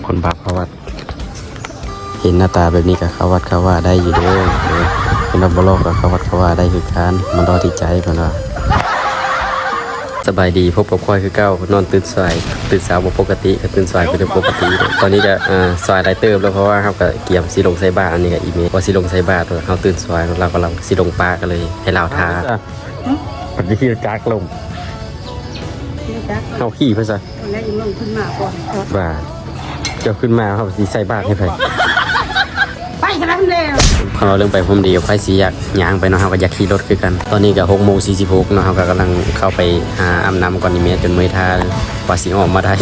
ຄົນບາບເຂົ້າວັດ ເຫັນໜ້າຕາແບບນີ້ກໍເຂົ້າວັດເຂົ້າວາໄດ້ຢູ່ເດີ. ເອີ ເຫັນວ່າບໍ່ຫຼໍ່ກໍເຂົ້າວັດເຂົ້າວາໄດ້ຄືກັນ ມັນຫຼໍ່ທີ່ໃຈ ເພິ່ນວ່າ. ສະບາຍດີ ພົບກັບຂ້ອຍຄືເກົ່າ ນອນຕື່ນສາຍ ຕື່ນເຊົ້າບໍ່ປົກກະຕິ ກໍຕື່ນສາຍເປັນປົກກະຕິ. ຕອນນີ້ກໍ ເອີ ສາຍຫຼາຍເຕີບແລ້ວ ເພາະວ່າເຮົາກໍກຽມຊິລົງໃສ່ບາດ. ອັນນີ້ກໍອີເມ ວ່າຊິລົງໃສ່ບາດ ເຮົາຕື່ນສາຍ ລາວກຳລັງຊິລົງປາ ກໍເລີຍໃຫ້ລາວຖ້າ. ປະຕິເສດຈັກລົງ ເຮົາຂີ່ໄປຊະ. ແລ້ວຍັງລົງຂຶ້ນມາກ່ອນ ວ່າເຈົ້າຂຶ້ນມາ ເຮົາຊິໃສ່ບາດໃຫ້ໃຜ? ໄປຊະແລ້ວ. ຄັນວ່າເລື່ອງໄປພົມດຽວ ໃຜຊິຢາກຍ່າງໄປເນາະ ເຮົາກໍຢາກຂີ່ລົດຄືກັນ. ຕອນນີ້ກໍຫົກໂມງສີ່ສິບຫົກເນາະ ເຮົາກໍກຳລັງເຂົ້າໄປຫາອາບນ້ຳກ່ອນ. ອີແມ່ຈົນເມື່ອຍທ່າ ກວ່າຊິອອກມາໄດ້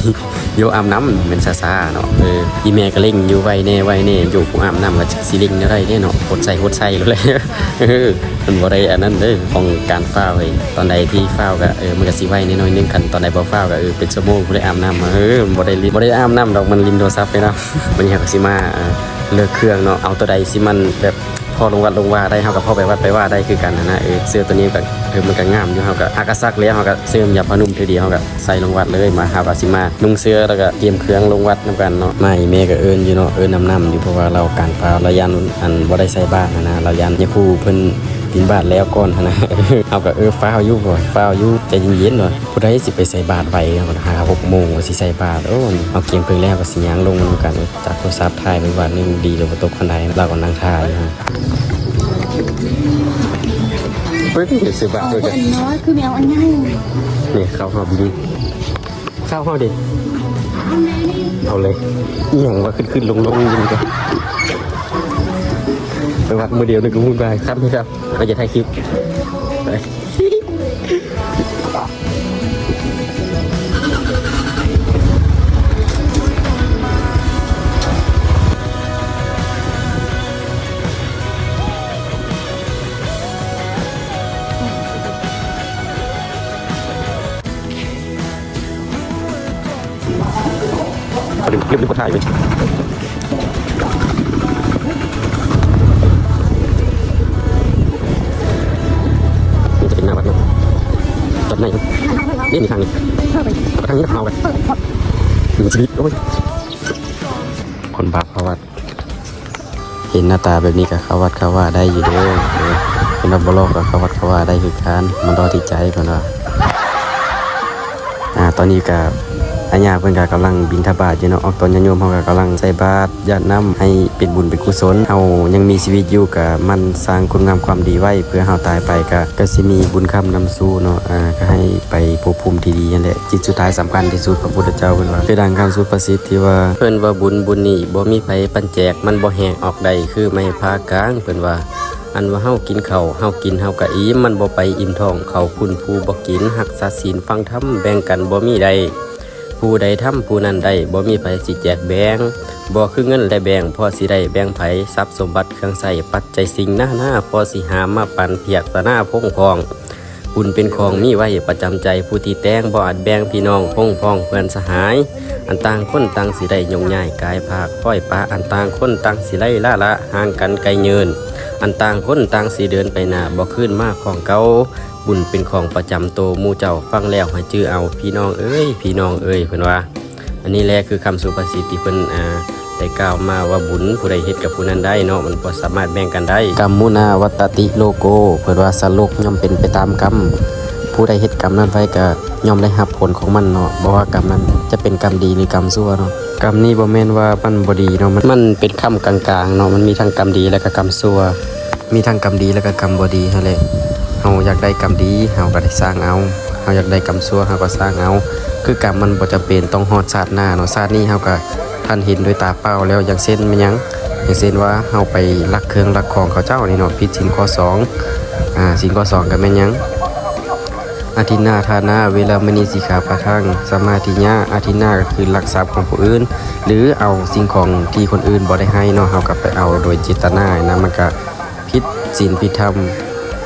ໂຍ ອາບນ້ຳແມ່ນຊ້າໆເນາະ. ເອີ ອີແມ່ກໍເລັ່ງຢູ່ ໄວແດ່ ໄວແດ່ ໂຍ ຜູ້ອາບນ້ຳກໍຊິເລັ່ງແນວໃດເດ້ເນາະ ຫົດໃສ່ຫົດໃສ່ໂລດແຫຼະ. ເອີ ມັນບໍ່ໄດ້ອັນນັ້ນເດີ ຂອງການຟ້າວເວີຍ. ຕອນໃດທີ່ຟ້າວກໍ ເອີ ມັນກໍຊິໄວແດ່ໜ້ອຍໜຶ່ງ ຄັນຕອນໃດບໍ່ຟ້າວກໍ ເອີ ເປັນຊົ່ວໂມງພຸ້ນແຫຼະອາບນ້ຳ. ເອີ ບໍ່ໄດ້ ບໍ່ໄດ້ອາບນ້ຳດອກ ມັນຫຼິ້ນໂທລະສັບໄປນຳ. ບັດນີ້ເຮົາກໍຊິມາ ເອີ ເລືອກເຄື່ອງເນາະ ເອົາໂຕໃດທີ່ມັນແບບພໍລົງວັດລົງວາໄດ້ ເຮົາກໍພໍໄປວັດໄປວາໄດ້ຄືກັນຫັ້ນນະ. ເອີ ເສື້ອໂຕນີ້ກໍ ເອີ ມັນກໍງາມຢູ່ ເຮົາກໍ ຫາກະສັກແລ້ວ ເຮົາກໍເສີມຢາຜ້ານຸ່ມເທື່ອດຽວ ເຮົາກໍໃສ່ລົງວັດເລີຍ. ມາ ເຮົາກໍຊິມານຸ່ງເສື້ອ ແລ້ວກໍກຽມເຄື່ອງລົງວັດນຳກັນເນາະ. ມາ ອີແມ່ກໍເອີ້ນຢູ່ເນາະ ເອີ້ນນຳໆຢູ່ ເພາະວ່າລາວການຟ້າວ ລາວຢ້ານອັນບໍ່ໄດ້ໃສ່ບາດຫັ້ນນະ ລາວຢ້ານຍາຄູເພິ່ນບິນບາດແລ້ວກ່ອນຫັ້ນນະ. ເຮົາກໍ ເອີ ຟ້າວຢູ່ ຟ້າວຢູ່ ໃຈເຢັນໆ ວ່າ ຜູ້ໃດຊິໄປໃສ່ບາດໄວ ຫ້າຫົກໂມງວ່າຊິໃສ່ບາດ. ໂອ້ ເຮົາກຽມເຄື່ອງແລ້ວກໍຊິຍ່າງລົງນຳກັນ. ຈັບໂທລະສັບຖ່າຍໄວ້ບາດໜຶ່ງ ດີແລ້ວບໍ່ຕົກຄັນໃດ ລາວກໍນັ່ງຖ້າຢູ່. ເຮີ້ຍ ເຮັດໃສ່ບາດເລີຍ ອັນນ້ອຍຄືແມວອັນໃຫຍ່. ນີ້ເຂົ້າເຮົາດີ ເຂົ້າເຮົາດີ ເອົາເລີຍ. ອີຫຍັງວ່າຂຶ້ນໆລົງໆຢູ່ນີ້ກະ ໄປວັດມື້ດຽວນີ້ກໍວຸ່ນວາຍຄັບນີ້ຄັບ. ເຮົາຈະຖ່າຍຄລິບ ໄປ. ເກັບ ເກັບ ເກັບ ຖ່າຍໄວ້. ມັນຈະເປັນໜ້າວັດເນາະ ວັດໃນເນາະ. ນີ້ ນີ້ທາງນີ້ ທາງນີ້ເຮົາໄປ ມີຊີວິດ ໂອ້ຍ ຄົນບາບເຂົ້າວັດ. ເຫັນໜ້າຕາແບບນີ້ກໍເຂົ້າວັດເຂົ້າວາໄດ້ຢູ່ເດີ. ເອີ ເຫັນວ່າບໍ່ຫຼໍ່ກໍເຂົ້າວັດເຂົ້າວາໄດ້ຄືກັນ ມັນຫຼໍ່ທີ່ໃຈ ເພິ່ນວ່າ. ອາ ຕອນນີ້ກໍອາຍາເພິ່ນກໍກຳລັງບິນທະບາດຢູ່ເນາະ. ອອກຕອນຍາດໂຍມເຮົາກໍກຳລັງໃສ່ບາດຢາດນ້ຳໃຫ້ເປັນບຸນເປັນກຸສົນ. ເຮົາຍັງມີຊີວິດຢູ່ກໍໝັ່ນສ້າງຄຸນງາມຄວາມດີໄວ້ ເພື່ອເຮົາຕາຍໄປກໍ ກໍຊິມີບຸນຄ້ຳນຳສູ່ເນາະ. ອາ ກໍໃຫ້ໄປພົບພູມທີ່ດີຫັ້ນແຫຼະ. ສິ່ງສຸດທ້າຍສຳຄັນທີ່ສຸດ ພະພຸດທະເຈົ້າເພິ່ນວ່າ ຄືດັ່ງຄຳສຸພາສິດທີ່ວ່າ ເພິ່ນວ່າ ບຸນ ບຸນນີ້ ບໍ່ມີໃຜປັນແຈກ ມັນບໍ່ແຫກອອກໄດ້ ຄືໄມ້ຜ່າກາງ ເພິ່ນວ່າ. ອັນວ່າເຮົາກິນເຂົ້າ ເຮົາກິນເຮົາກະອີ່ມ ມັນບໍ່ໄປອີ່ມທ້ອງ ເຂົ້າພຸ້ນຜູ້ບໍ່ກິນ ຮັກສາສິນຟັງທຳ ແບ່ງກັນບໍ່ມີໄດ້ ຜູ້ໃດທຳຜູ້ນັ້ນໄດ້ ບໍ່ມີໃຜຊິແຈກແບ່ງ ບໍ່ຄືເງິນແລະແບງ ພໍຊິໄດ້ແບ່ງໃຜ ຊັບສົມບັດເຄື່ອງໃຊ້ ປັດໄຈສິ່ງນານາ ພໍຊິຫາມາປັນ ພຽກສະໜາພົງພອງ. ບຸນເປັນຂອງມີໄວ້ປະຈຳໃຈ ຜູ້ທີ່ແຕ່ງບໍ່ອາດແບ່ງ ພີ່ນ້ອງພົງພ້ອງເພື່ອນສະຫາຍ ອັນຕ່າງຄົນຕ່າງຊິໄດ້ຍົກຍ້າຍກາຍພາກ ປ່ອຍປະ ອັນຕ່າງຄົນຕ່າງຊິໄລ່ລາລະ ຫ່າງກັນໄກເຍີນ ອັນຕ່າງຄົນຕ່າງຊິເດີນໄປໜ້າ ບໍ່ຄືນມາຂອງເກົ່າ. ບຸນເປັນຂອງປະຈຳໂຕໝູ່ເຈົ້າ ຟັງແລ້ວໃຫ້ຈື່ເອົາ ພີ່ນ້ອງເອີຍ ພີ່ນ້ອງເອີຍ ເພິ່ນວ່າ. ອັນນີ້ແຫຼະຄືຄຳສຸພາສິດທີ່ເພິ່ນ ອ່າ ໄດ້ກ່າວມາວ່າ ບຸນຜູ້ໃດເຮັດກັບຜູ້ນັ້ນໄດ້ເນາະ ມັນບໍ່ສາມາດແບ່ງກັນໄດ້. ກຳມຸນາວັດຕະຕິໂລໂກ ເພິ່ນວ່າ ສາລົກຍ່ອມເປັນໄປຕາມກຳ ຜູ້ໃດເຮັດກຳນັ້ນໄວ້ກໍຍ່ອມໄດ້ຮັບຜົນຂອງມັນເນາະ ບໍ່ວ່າກຳນັ້ນຈະເປັນກຳດີ ຫຼື ກຳຊົ່ວເນາະ. ກຳນີ້ບໍ່ແມ່ນວ່າມັນບໍ່ດີເນາະ ມັນ ມັນເປັນຄຳກາງໆເນາະ ມັນມີທັງກຳດີ ແລະ ກໍກຳຊົ່ວ. ມີທັງກຳດີ ແລະ ກໍກຳບໍ່ດີຫັ້ນແຫຼະ. ເຮົາຢາກໄດ້ກຳດີ ເຮົາກໍໄດ້ສ້າງເອົາ ເຮົາຢາກໄດ້ກຳຊົ່ວ ເຮົາກໍສ້າງເອົາ. ຄືກຳມັນບໍ່ຈຳເປັນຕ້ອງຮອດຊາດໜ້າເນາະ ຊາດນີ້ເຮົາກໍທັນເຫັນດ້ວຍຕາເປົ່າແລ້ວ. ຢ່າງເຊັ່ນແມ່ນຫຍັງ? ຢ່າງເຊັ່ນວ່າເຮົາໄປລັກເຄື່ອງລັກຂອງເຂົາເຈົ້ານີ້ເນາະ ຜິດສິນຂໍ້ສອງ ອາ ສິນຂໍ້ສອງກໍແມ່ນຫຍັງ? ອະທິນນາທານາ ເວລະມະນີ ສິກຂາປະທັງ ສະມາທິຍາ. ອະທິນນາກໍຄືລັກຊັບຂອງຜູ້ອື່ນ ຫຼື ເອົາສິ່ງຂອງທີ່ຄົນອື່ນບໍ່ໄດ້ໃຫ້ເນາະ ເຮົາກໍໄປເອົາໂດຍເຈດຕະນານະ ມັນກໍ ຜິດສິນຜິດທຳ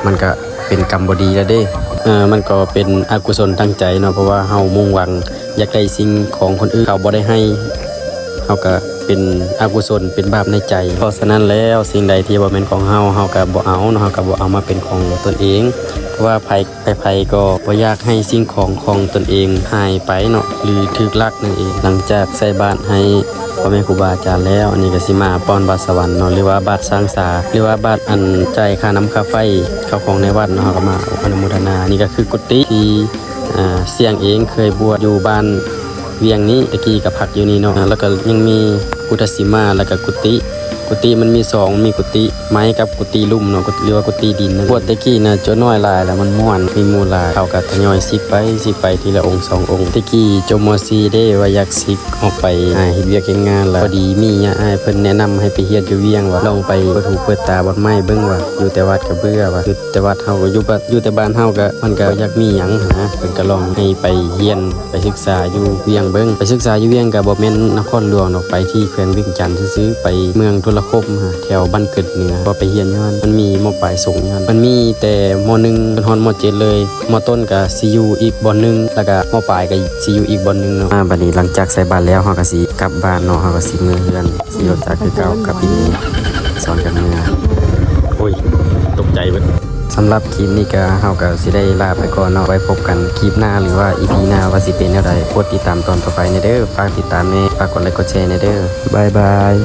ມັນກະເປັນກຳບໍ່ດີແລ້ວເດ້. ເອີ ມັນກໍເປັນອະກຸສົນທາງໃຈເນາະ ເພາະວ່າເຮົາມຸ່ງຫວັງຢາກໄດ້ສິ່ງຂອງຄົນອື່ນ ເຂົາບໍ່ໄດ້ໃຫ້ ເຮົາກະ ເປັນອະກຸສົນ ເປັນບາບໃນໃຈ. ເພາະສະນັ້ນແລ້ວ ສິ່ງໃດທີ່ບໍ່ແມ່ນຂອງເຮົາ ເຮົາກໍບໍ່ເອົາເນາະ ເຮົາກໍບໍ່ເອົາມາເປັນຂອງຕົນເອງ. ເພາະວ່າໃຜ ໃຜໆກໍບໍ່ຢາກໃຫ້ສິ່ງຂອງຂອງຕົນເອງຫາຍໄປເນາະ ຫຼືຖືກລັກນັ້ນເອງ. ຫຼັງຈາກໃສ່ບາດໃຫ້ພໍ່ແມ່ຄູບາອາຈານແລ້ວ ອັນນີ້ກໍຊິມາປ້ອນບາດສະຫວັນເນາະ ຫຼືວ່າບາດສ້າງສາ ຫຼືວ່າບາດອັນຈ່າຍຄ່ານ້ຳຄ່າໄຟ ເຂົ້າຂອງໃນວັດເນາະ ເຮົາກໍມາອະນຸໂມທະນາ. ນີ້ກໍຄືກຸຕິທີ່ ອ່າ ສ່ຽງເອງເຄີຍບວດຢູ່ບ້ານວຽງນີ້ ແຕ່ກີ້ກໍພັກຢູ່ນີ້ເນາະ. ແລ້ວກໍຍັງມີພຸດທະສີມາ ແລ້ວກໍກຸຕິ ກຸຕິມັນມີສອງ ມີກຸຕິໄມ້ກັບກຸຕິລຸ່ມເນາະ ກຸ ຫຼືວ່າກຸຕິດິນນັ້ນ. ບວດແຕ່ກີ້ນະ ຈົວນ້ອຍຫຼາຍແລ້ວມັນມ່ວນ ມີໝູ່ຫຼາຍ ເຂົາກໍທະຍອຍສິກໄປ ສິກໄປທີລະອົງສອງອົງ. ແຕ່ກີ້ຈົບ ມໍສີ່ເດ້ ວ່າຢາກສິກອອກໄປຫາເຮັດວຽກເຮັດງານ ແລ້ວພໍດີມີຍາອ້າຍເພິ່ນແນະນຳໃຫ້ໄປຮຽນຢູ່ວຽງ ວ່າລອງໄປເປີດຫູເປີດຕາບ່ອນໃໝ່ເບິ່ງ ວ່າຢູ່ແຕ່ວັດກໍເບື່ອ ວ່າ ແຕ່ວັດເຮົາກໍຢູ່ ຢູ່ແຕ່ບ້ານເຮົາກໍ ມັນກໍບໍ່ຢາກມີຫຍັງຫັ້ນນະ. ເພິ່ນກໍລອງໃຫ້ໄປຮຽນ ໄປສຶກສາຢູ່ວຽງເບິ່ງ. ໄປສຶກສາຢູ່ວຽງກໍບໍ່ແມ່ນນະຄອນຫຼວງດອກ ໄປທີ່ແຂວງວຽງຈັນຊື່ໆ ໄປເມືອງທຸລະຄົມຫັ້ນ ແຖວບ້ານເກີດເໜືອ. ກໍໄປຮຽນຢູ່ຫັ້ນ ມັນມີ ມ.ປາຍ ສົ່ງຢູ່ຫັ້ນ ມັນມີແຕ່ ມ.ໜຶ່ງ ຈົນຮອດ ມ.ເຈັດ ເລີຍ. ມ.ຕົ້ນກໍຊິຢູ່ອີກບ່ອນໜຶ່ງ ແລ້ວກໍ ມ.ປາຍ ກໍຊິຢູ່ອີກບ່ອນໜຶ່ງເນາະ. ອ່າ ບັດນີ້ຫຼັງຈາກໃສ່ບາດແລ້ວ ເຮົາກໍຊິກັບບ້ານເນາະ ເຮົາກໍຊິເມືອຮືອນ ຂີ່ລົດຈັກຄືເກົ່າກັບອີ່ເມ ສອນກັນເມືອ. ໂອ້ຍ ຕົກໃຈເບິດ. ສຳລັບຄລິບນີ້ກໍ ເຮົາກໍຊິໄດ້ລາໄປກ່ອນເນາະ ໄວ້ພົບກັນຄລິບໜ້າ ຫຼືວ່າ ອີພີ ໜ້າ ວ່າຊິເປັນແນວໃດ. ກົດຕິດຕາມຕອນຕໍ່ໄປແດ່ເດີ ຝາກຕິດຕາມແດ່ ຝາກກົດໄລກົດແຊແດ່ເດີ. ບາຍບາຍ.